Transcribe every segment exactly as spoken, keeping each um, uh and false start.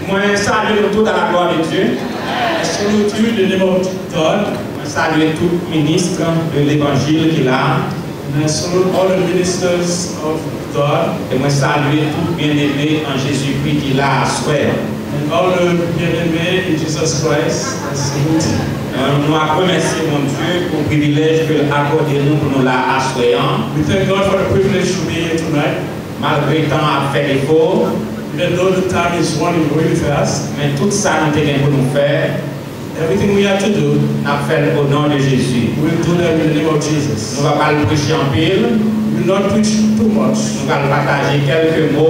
Mwen salye nou tout à la gloire de Dieu. I salute you in the name of God. Mwen salye tout minis de levanjil ki la. And I salute all the ministers of God. E mwen salye tout byeneme an Jezikri ki la aswè. And all the bien-aimés in Jesus Christ. I salute you. Nou ap remèsye Bondye pou privilèj ke l akòde nou pou nou la aswè an. We thank God for the privilege to be here tonight. Malgre tan ap fè defo, Even though the time is running really fast, men tout sa nou te gen pou nou fè, everything we have to do, n ap fè l o non de Jezi. We'll do them in the name of Jesus. Nou va pa al preche anpil, We will not preach too much. Nou va al pataje kèlke mo,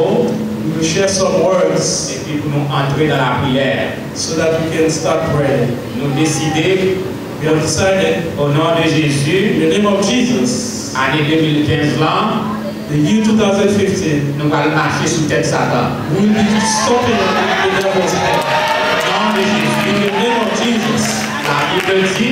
We will share some words epi pou nou antre nan lapriyè. So that we can start praying. Nou deside, We have decided, o non de Jezi, in the name of Jesus, ane de mil kenz lan, the year two thousand fifteen, nou pral mache sou tèt Satan. We will be stomping on the devil's head. O non de Jezi, In the name of Jesus. Labib di,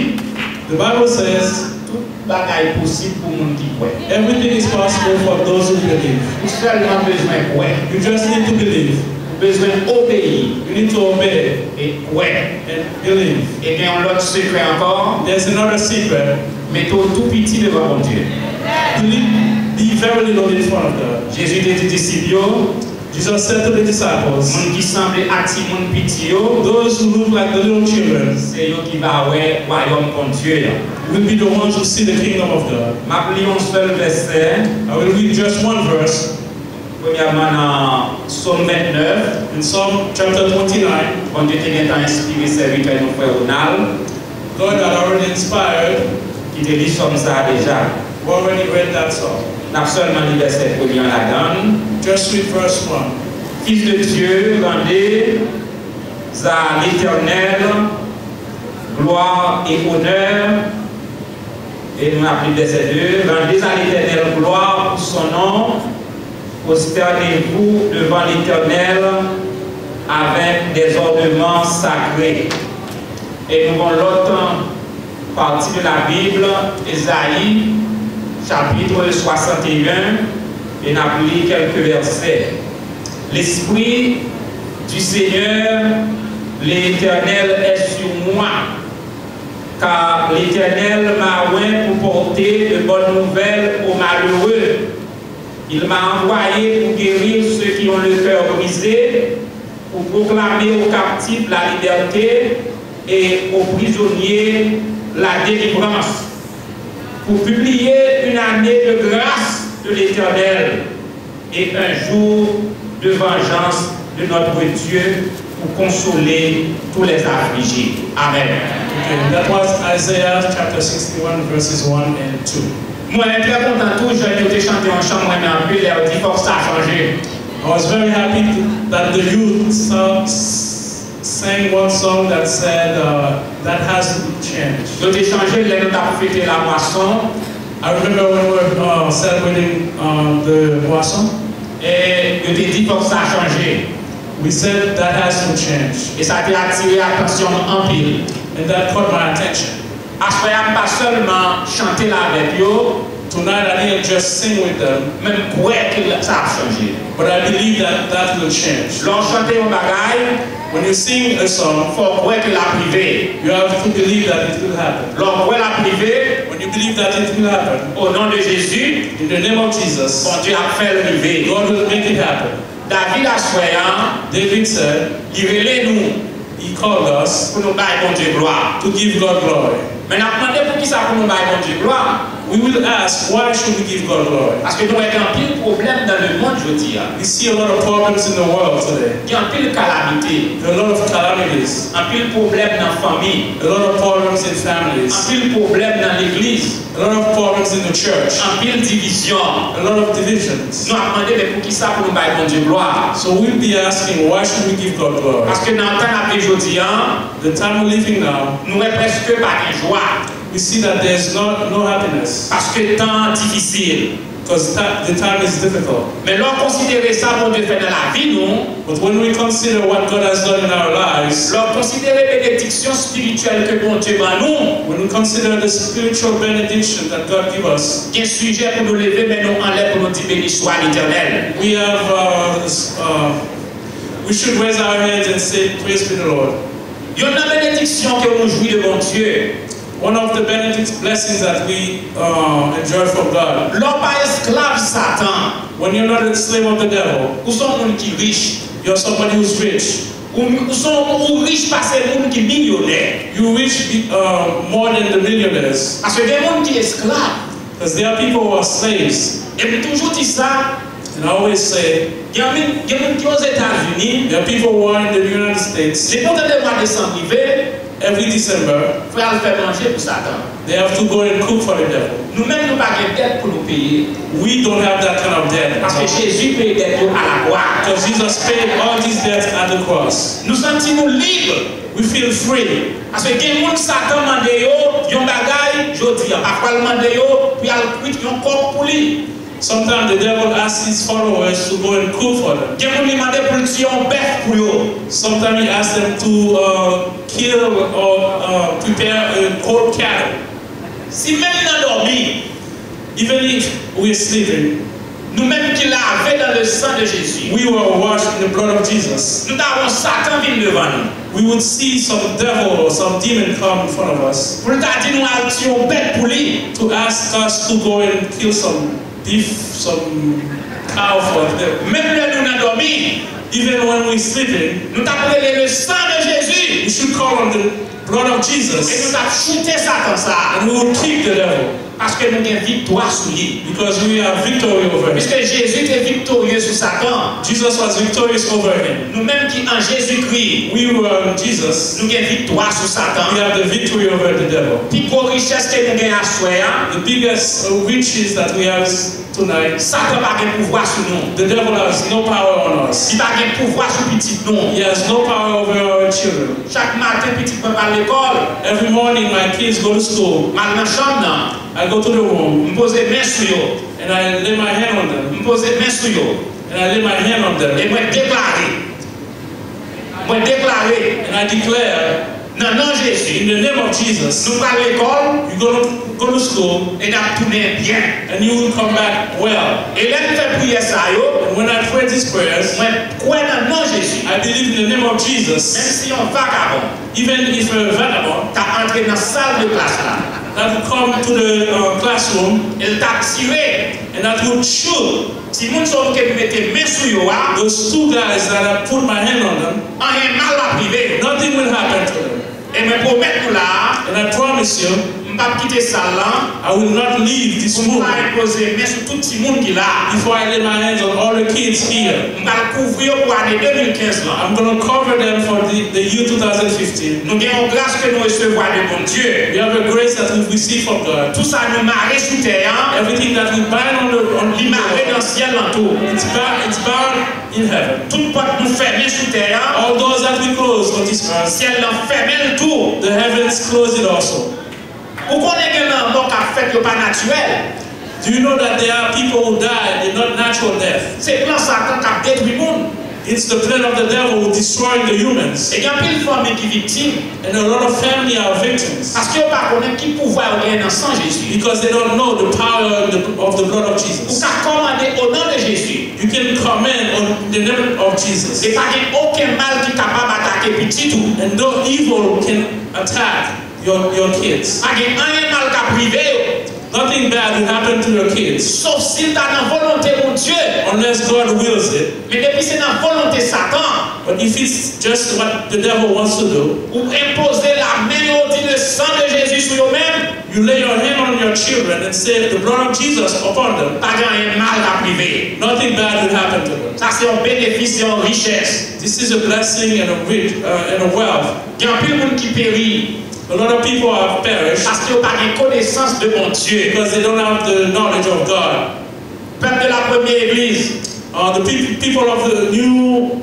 The Bible says tout bagay posib pou moun ki kwè. Everything is possible for those who believe. Ou sèlman bezwen kwè. You just need to believe. Ou bezwen obeyi You need to obey e kwè. And believe. E gen yon lòt sekrè ankò. There's another secret. Mete w tou piti devan Bondye. Believe, be very little in front of God. Jezi te di disip yo, Jesus said to the disciples, moun ki sanble ak timoun piti yo, those who look like the little children se yo ki va wè wayòm Bondye an. Will be the ones who see the kingdom of God. M ap li yon sèl vèsè, I will read just one verse premyèman nan Sòm vennèf, in Psalm chapter twenty-nine. Bondye te gentan enspire sèvitè nou frè Ronald, God had already inspired, ki te li Sòm sa a deja. We already read that psalm. N ap sèlman li vèsè premye an ladan l. Just read verse one. Fils de Dieu, rendez à l'Éternel gloire et honneur. Et nous appelons verset deux, rendez à l'Éternel gloire pour son nom, prosternez-vous devant l'Éternel avec des ornements sacrés. E nou gon lòt pati de la Bible, Ezayi, chapitre soixante et un, e n ap li kèlke vèsè. L'Esprit du Seigneur, l'Éternel est sur moi, car l'Éternel m'a oint pour porter de bonnes nouvelles aux malheureux. Il m'a envoyé pour guérir ceux qui ont le cœur brisé, pour proclamer aux captifs la liberté et aux prisonniers la délivrance, pour publier une année de grâce de l'Éternel et un jour de vengeance de notre Dieu, pour consoler tous les affligés. Amen. Okay, that was Isaiah chapter sixty-one, verses one and two. Mwen trè kontan tou, jèn yo te chante yon chan mwen renmen anpil, lè yo di fòk sa chanje. I was very happy that the youth sa- s- sang one song that said, uh, that has to be changed. Yo te chanje l lè nou t ap fete la mwason. I remember when we were uh, celebrating uh, the Moisson, E yo te di fòk sa chanje. We said that has to change. E sa te atire atansyon m anpil. And that caught my attention. Aswè a, m pa sèlman chante l avèk yo, Tonight I didn't just sing with them, men m kwè ke sa ap chanje. But I believe that that will change. Lè w chante yon bagay, When you sing a song, fò w kwè ke l ap rive. You have to believe that it will happen. Lè w kwè l ap rive, When you believe that it will happen, o non de Jezi, in the name of Jesus, Bondye ap fè l rive. God will make it happen. David aswè a, David said, li rele nou He called us pou nou bay Bondye glwa. To give God glory. Men n ap mande poukisa pou nou bay Bondye glwa. We will ask, why should we give God glory? Paske nou wè gen anpil pwoblèm nan lemonn jodi a. We see a lot of problems in the world today. Gen anpil kalamite, There are a lot of calamities, anpil pwoblèm nan fanmi, a lot of problems in families, anpil pwoblèm nan legliz, a lot of problems in the church, anpil divizyon. A lot of divisions. Nou ap mande, men poukisa pou nou bay Bondye glwa? So we'll be asking, why should we give God glory? Paske nan tan n ap viv jodi a, The time we're living now, nou wè prèske pa gen jwa. We see that there's no, no happiness. Paske tan an difisil. Because the time is difficult. Men lè w konsidere sa Bondye fè nan lavi nou, But when we consider what God has done in our lives, lè w konsidere benediksyon espirityèl ke Bondye ban nou, When we consider the spiritual benediction that God gives us, gen sijè pou nou leve men nou anlè pou nou di beni swa Letènèl. We have uh, this, uh, We should raise our hands and say, "Praise be the Lord." Youn nan benediksyon ke nou jwi de Bondye, one of the benedict blessings that we uh, enjoy from God. Lè w pa esklav Satan, when you're not a slave of the devil, ou se yon moun ki rich. You're somebody who's rich. Ou, ou se yon, ou rich pase moun ki milyonè. You rich uh, more than the millionaires. Paske gen moun ki esklav. Because there are people who are slaves. E m toujou di sa. And I always say, gen moun, gen moun ki Ozetazini, there are people who are in the United States. Depi w tande mwa desanm rive, every December, fò y al fè manje pou Satan. They have to go and cook for the devil. Nou menm, nou pa gen dèt pou nou peye. We don't have that kind of debt. Paske Jezi peye dèt yo a lakwa. Because Jesus paid all these debts at the cross. Nou santi nou lib. We feel free. Paske gen moun Satan mande yo yon bagay jodi a. Pafwa l mande yo pou y al kwit yon kòk pou li. Sometimes the devil asks his followers to go and cook for them. Gen moun li mande pou l tiye yon bèf pou yo. Sometimes he asks them to uh, kill or uh, prepare a cold cattle. Si menm nan dòmi, even if we're sleeping, nou menm ki lave dans le sang de Jésus, we were washed in the blood of Jesus. Nou ta wè Satan vin devan nou. We would see some devil or some demon come in front of us. Pou l ta di nou al tiye yon bèt pou li. To ask us to go and kill some beef, some cow for them. Menm lè nou nan dòmi, even when we're sleeping, nou t ap rele le sang de Jésus. We should call on the blood of Jesus. E nou t ap choute Satan sa a. And we will kick the devil. Paske nou gen viktwa sou li. Because we have victory over him. Piske Jezi te viktorye sou Satan. Jesus was victorious over him. Nou menm ki an Jezikri, we who are in Jesus, nou gen viktwa sou Satan. We have the victory over the devil. Pi gwo richès ke nou gen aswè a, the biggest uh, riches that we have is tonight. Satan pa gen pouvwa sou nou. The devil has no power on us. Li pa gen pouvwa sou pitit nou. He has no power over our children. Chak maten, pitit mwen pral lekòl. Every morning, my kids go to school. M al nan chanm nan. I go to the room. M poze men sou yo. And I lay my hand on them. M poze men sou yo. And I lay my hand on them. E mwen deklare. Mwen deklare. And I declare, nan non Jezi, in the name of Jesus, nou pral lekòl, you go to, go to school, e n ap tounen byen. And you will come back well. E lè m fè priyè sa yo, and when I pray these prayers, mwen kwè nan non Jezi, I believe in the name of Jesus, menm si yon vakabon, even if a vagabond, ta antre nan sal de klas la, that will come to the uh, classroom, e l ta tire, and that would shoot. Timoun sa yo ke m mete men sou yo a, those two guys that I put my hand on them, anyen mal p ap rive yo. Nothing will happen to them. E mwen pwomèt nou la a, and I promise you, m p ap kite sal lan, I will not leave this room, pou m pa enpoze men sou tout timoun ki la a, before I lay my hands on all the kids here. M pral kouvri yo pou ane de mil kenz lan. I'm going to cover them for the, the year two thousand fifteen. Nou gen yon gras ke nou resevwa de Bondye. We have a grace that we've received from God. Tout sa nou mare sou tè a, everything that we bind on the on li mare nan syèl lan tou. It's bound, it's bound in heaven. Tout pòt nou fèmen sou tè a, all doors that we close on this earth, syèl lan fèmen l tou. The heavens close it also. Ou konnen gen lanmò k ap fèt yo pa natirèl. Do you know that there are people who die, they're not natural death? Se plan Satan k ap detwi moun. It's the plan of the devil who destroying the humans. E gen anpil fanmi ki viktim. And a lot of family are victims. Paske yo pa konnen ki pouvwa yo genyen nan san Jezi. Because they don't know the power of the, of the blood of Jesus. Ou ka kòmande o non de Jezi. You can command on the name of Jesus. E pa gen okenn mal ki kapab atake pitit ou. And no evil can attack your, your kids. Pa gen anyen mal k ap rive yo. Nothing bad will happen to your kids. Sof si l ta nan volonte Bondye. Unless God wills it. Men depi se nan volonte Satan, but if it's just what the devil wants to do, ou enpoze lamen yo, di le sang de Jésus sou yo menm, you lay your hand on your children and say, "The blood of Jesus upon them." Pa gen anyen mal k ap rive. Nothing bad will happen to them. Sa se yon benefis, se yon richès. This is a blessing and a rich uh, and a wealth. Gen anpil moun ki peri. A lot of people have perished, paske yo pa gen konesans de Bondye, because they don't have the knowledge of God. Pèp de la premye egliz, uh, the people, people of the new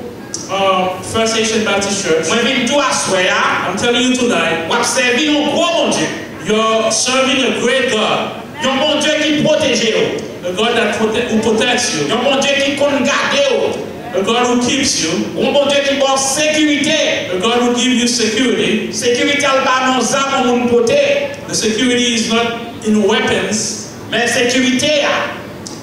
uh, First Haitian Baptist Church, mwen vin di w aswè a, I'm telling you tonight, w ap sèvi yon gwo Bondye. You're serving a great God. Yon Bondye ki pwoteje yo. A God that protect, who protects you. Yon Bondye ki konn gade yo. A God who keeps you. Yon Bondye ki ba w sekirite. A God who give you security. Sekirite a l pa nan zam yon moun pote. The security is not in weapons. Men sekirite a,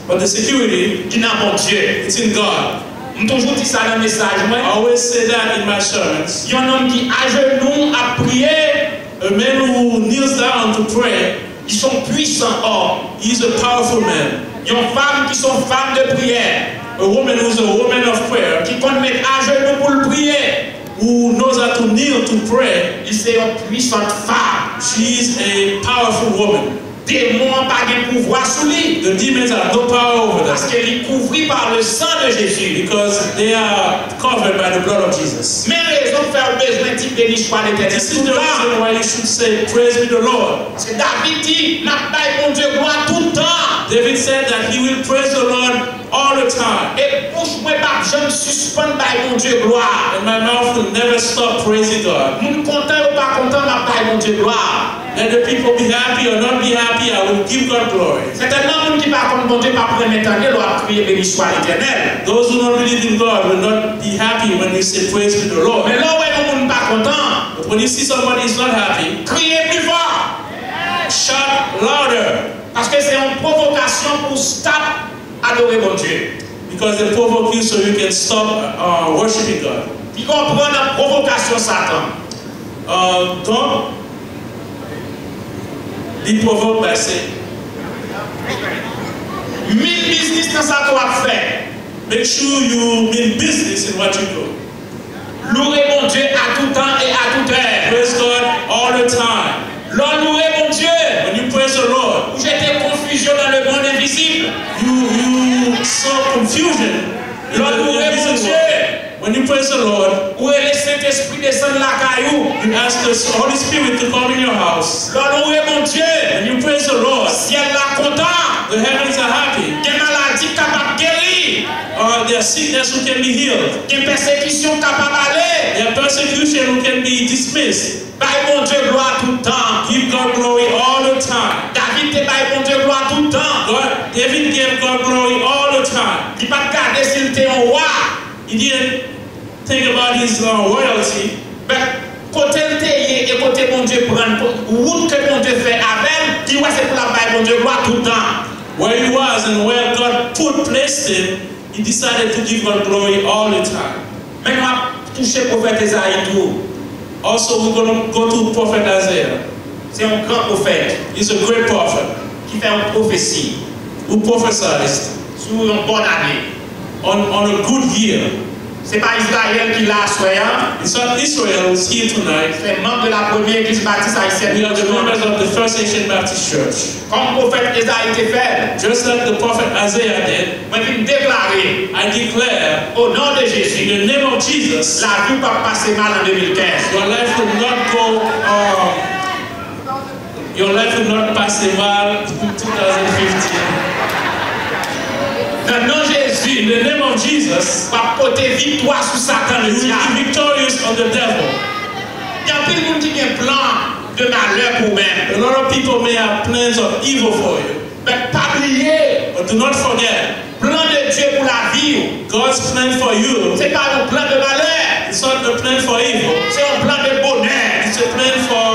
but the security, ki nan Bondye. It's in God. M toujou di sa nan mesaj mwen. I always say that in my sermons. Yon nonm ki ajenou ap priye, a man who kneels down to pray, li se yon pwisan òm. He's a powerful man. Yon fanm ki se yon fanm de priyè. A woman who's a woman of prayer. Ki konn met ajenou pou l priye. Who knows how to kneel to pray. Li se yon pwisan fanm. She is a powerful woman. Demon an pa gen pouvwa sou li. The demons have no power over them. Paske li kouvri pa le sang de Jésus. Because they are covered by the blood of Jesus. Men rezon k fè w bezwen di beni swa Letènèl. This is the reason why you should say, "Praise be the Lord." Paske David di, "M ap bay Bondye glwa tout tan." David said that he will praise the Lord all the time. E bouch mwen p ap janm sispann bay Bondye glwa. And my mouth will never stop praising God. Moun kontan yo pa kontan, m ap bay Bondye glwa. Let the people be happy or not be happy, I will give God glory. Sètènman, moun ki pa konn Bondye p ap renmen tande lè w ap kriye beni swa Letènèl. Those who don't believe in God will not be happy when you say, "Praise be the Lord." Men lè w wè yon moun pa kontan, but when you see somebody is not happy, kriye pi fò. Shout louder. Paske se yon pwovokasyon pou w stop adore Bondye. Because they provoke you so you can stop uh, worshiping God. Li konprann pwovokasyon Satan. Uh, don't be provoked by Satan. Mean business nan sa ke w ap fè. Make sure you mean business in what you do. Louwe Bondye a tout tan e a tout è. Praise God all the time. Lè w louwe Bondye, when you praise the Lord, ou jete konfizyon nan le monde invisible. You you sow confusion. Lè w louwe Bondye, when you praise the Lord, ou rele Sentespri desann lakay ou. You ask the Holy Spirit to come in your house. Lè w louwe Bondye, when you praise the Lord, syèl la kontan. The heavens are happy. Gen maladi k kapab geri. Uh, there are sickness who can be healed. Gen pèsekisyon k kapab ale. There are persecution who can be dismissed. Bay Bondye glwa tout tan. Give God glory all the time. David te bay Bondye glwa tout tan. God, David gave God glory all the time. Li pa t gade si l te yon wa. He didn't think about his uh, royalty. But kote l te ye e kote Bondye pran l, wout ke Bondye fè avè l, li wè se pou l ap bay Bondye glwa tout tan. Where he was and where God put placed him, he decided to give God glory all the time. Men nou ap touche pwofèt Ezayi tou. Also, we're going to go to Prophet Isaiah. Se yon gran pwofèt. He's a great prophet. Ki fè yon pwofesi. Who prophesied sou yon bòn ane. On, on a good year. Se pa Izrayèl ki la aswè a. It's not Israel who's here tonight. Se manm de la premye egliz batis ayisyèn. We are the members of the First Haitian Baptist Church. Kòm pwofèt Ezayi te fè l. Just like the prophet Isaiah did, mwen vin deklare, I declare, o non de Jezi, in the name of Jesus, lavi w p ap pase mal an de mil kenz. Your life will not go, um, your life will not pass mal in two thousand fifteen. Nan non Jezi, in the name of Jesus, w ap pote viktwa sou Satan le dyab. You will be victorious on the devil. Gen anpil moun ki gen plan de malè pou ou menm. A lot of people may have plans of evil for you. Men pa bliye, but do not forget, plan de Dye pou lavi w. God's plan for you. Se pa yon plan de malè. It's not a plan for evil. Se yon plan de bonè. It's a plan for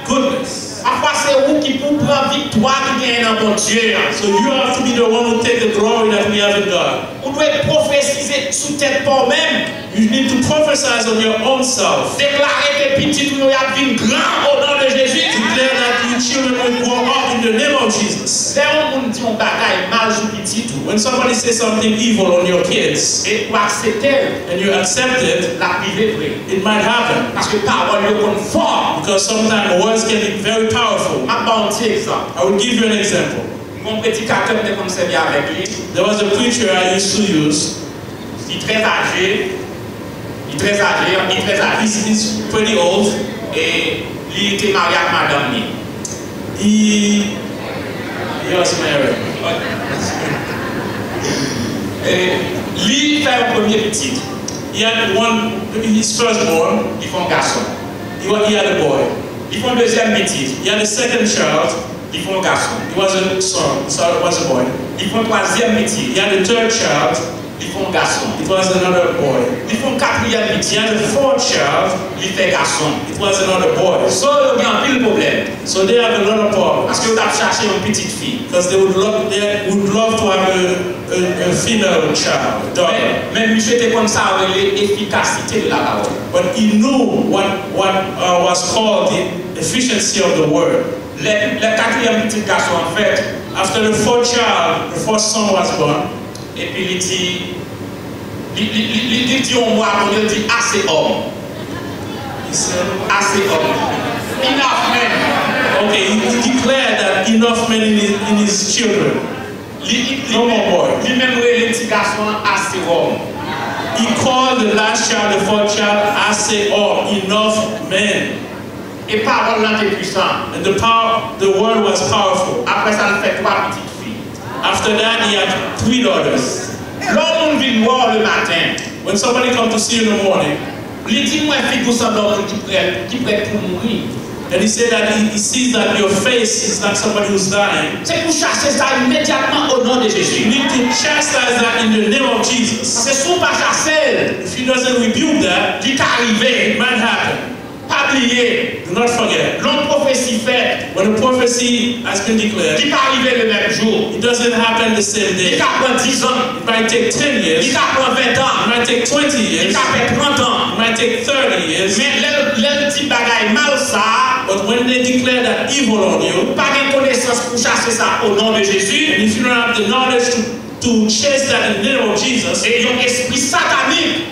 goodness. Pafwa se ou ki pou pran viktwa ki genyen nan Bondye a. So you have to be the one who take the glory that we have in God. Ou dwe pwofesize sou tèt pa w menm. You need to prophesy on your own self. Deklare ke pitit ou yo y ap vin gran o non de Jezi. Declare that your children will grow up in the name of Jesus. Lè yon moun di yon bagay mal sou pitit ou, when somebody says something evil on your kids, e ou aksepte l, and you accept it, l ap rive vre. It might happen. Paske pawòl yo konn fò. Because sometimes words can be very powerful. M ap ba w yon ti egzanp. I will give you an example. Yon predikatè m te konn sèvi avèk li. There was a preacher I used to use. Li trè aje. Li trè aje, li trè aje. He's, he's pretty old. E li te marye ak madanm li. He, he was married. E li fè yon premye pitit. He had one, his firstborn. Li fè yon gason. He, wa- he had a boy. Li fè yon dezyèm pitit. He had a second child. Li fè yon gason. He was a son, so it was a boy. Li fè yon twazyèm pitit. He had a third child. Li fè yon gason. It was another boy. Li fè yon katriyèm He pitit. Had a fourth child. Li fè gason. It was another boy. So, yo gen anpil pwoblèm. So they have a lot of problems. Paske yo t ap chache yon pitit fi. Because they would love, they would love to have a, a, a female child, a daughter. Men, men misye te konn sa yo rele efikasite de lapawòl. But he knew what, what uh, was called the efficiency of the word. Lè, lè katriyèm pitit gason an fèt, After the fourth child, the fourth son was born, epi li di, li, li, li, li, li di yon mo a Bondye, li di, ase òm. he said, Ase òm. Enough men. Okay, he, he declared that enough men in his, in his children. Li, li, li, No more boy. Li menm rele ti gason an ase òm. He called the last child, the fourth child, ase òm, enough men. E pawòl lan te pwisan. And the power, the word was powerful. Apre sa, l fè twa pitit fi. After that, he had three daughters. Lè yon moun vin wè w le maten, When somebody come to see you in the morning, li di, "Mwen figi w sanble yon moun ki prèt, ki prèt pou mouri." and he said that he, he sees that your face is like somebody who's dying, Se pou chase sa imedyatman o non de you Jezi. Need to chastise that in the name of Jesus. Paske si w pa chase l, If he doesn't rebuke that, li ka rive. It might happen. Pa bliye, Do not forget. Lè yon pwofesi fèt, When a prophecy has been declared, li pa rive le menm jou. It doesn't happen the same Li day. Ka pran diz an. It might take ten years. Li ka pran ven tan. It might take twenty Li years. Ka fè trant an. It might take thirty years. Men lè, lè l di bagay mal sa, But when they declare that evil on you, pa gen konesans pou chase sa o non de Jezi. And if you don't have the knowledge to, to chase that in the name of Jesus, E yon espri satanik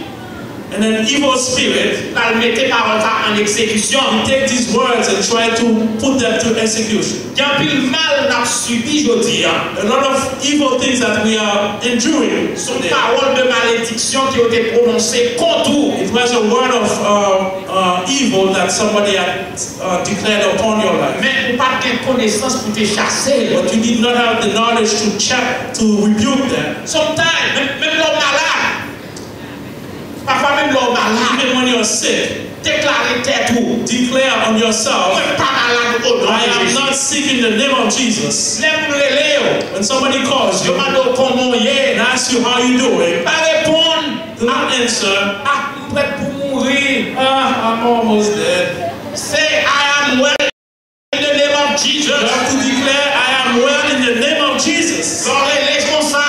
and an evil spirit, pral mete pawòl sa an egzekisyon. Take these words and try to put them to execution. Gen anpil mal n ap sibi jodi a. A lot of evil things that we are enduring Son today. Pawòl de malediksyon ki yo te pwononse kont ou. It was a word of uh, uh, evil that somebody had uh, declared upon your life. Men ou pa t gen konesans pou te chase l. But you did not have the knowledge to check, to rebuke them. Sometimes, menm, menm lè w malad, pafwa menm lè w malad, Even when you're sick, deklare tèt ou. Declare on yourself, Mwen pa malad o non I de am Jezi. Not sick in the name of Jesus. Lè moun rele yo, When somebody calls yo you Mande w kòman w ye. And asks you how you doing, Pa reponn. Do not answer, Ah, m prèt pou mouri. Ah, I'm almost dead. Say, "I am well in the name of Jesus." You have to declare, I am well in the name of Jesus. Lè w rele konsa,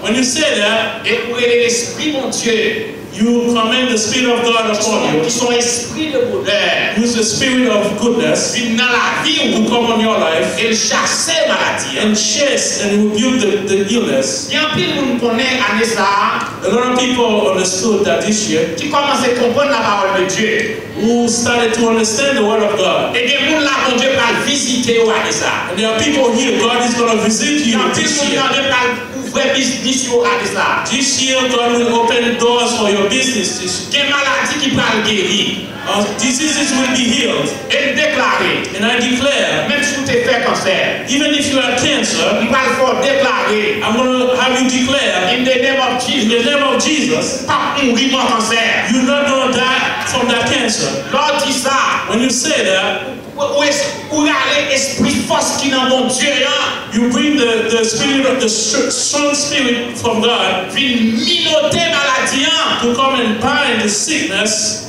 When you say that, e ou rele Lespri Bondye, you command the Spirit of God upon ki you. Son espri de bonè, Use the Spirit of goodness vin nan lavi w, to come on your life e l chase maladi an. And chase and rebuke the, the illness. Gen anpil moun konnen ane sa a, A lot of people understood that this year ki kòmanse konprann lapawòl de Dye. Who started to understand the word of God. E gen moun la Bondye pral vizite yo ane sa. And there are people here, God is going to visit you this year. Gen anpil moun Bondye pral ouvè biznis yo ane sa. This year, God will open doors for your business. This year. Gen maladi ki pral geri. Uh, diseases will be healed. E m deklare, And I declare, menm si w te fè kansè, even if you have cancer, m pral fè w deklare, I'm going to have you declare, in the name of in the Jesus, name of Jesus, p ap mouri mò kansè. You're not going to die from that cancer. Lè w di sa, When you say that, ou, ou, es- ou rale espri fòs ki nan Bondye an, you bring the, the spirit of the str- strong spirit from God vin minote maladi an, to come and bind the sickness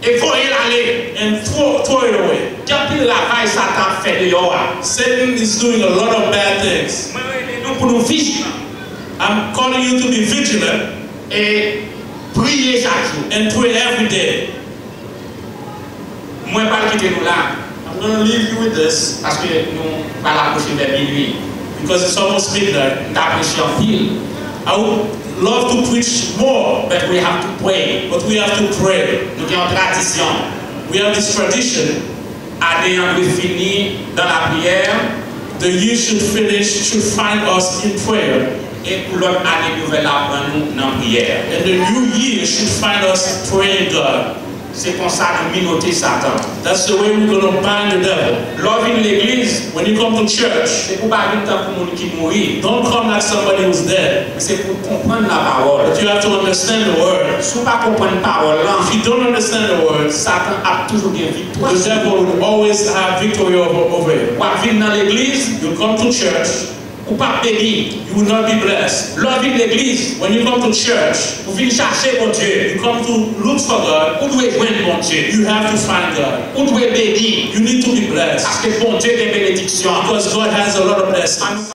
e voye l ale. And throw, throw it away. Gen anpil ravaj Satan ap fè deyò a. Satan is doing a lot of bad things. Mwen rele nou pou nou vijilan. I'm calling you to be vigilant. E priye chak jou. And pray every day. Mwen pral kite nou la. I'm going to leave you with this. Paske nou pral apwoche vè minui. Because it's almost midnight. M ta preche anpil. I would love to preach more, But we have to pray. But we have to pray. Nou gen yon tradisyon. We have this tradition. Ane an dwe fini dans la prière. The year should finish, should find us in prayer. E pou lòt ane nouvèl la pran nou nan priyè. And the new year should find us praying God. Se konsa nou minote Satan. That's the way we're going to bind the devil. Lè w vin legliz, When you come to church, se pou w pa vin tankou moun ki mouri. Don't come like somebody who's dead. Men se pou w konprann lapawòl. But you have to understand the word. Si w pa konprann pawòl lan, If you don't understand the word, Satan ap toujou gen viktwa. The devil will always have victory over, over you. W ap vin nan legliz, You come to church, Ou p ap beni. You will not be blessed. Lè w vin legliz, when you come to church, ou vin chache Bondye, you come to look for God, ou dwe jwenn Bondye. You have to find God. Ou dwe beni. You need to be blessed. Paske Bondye gen benediksyon. Because God has a lot of blessings.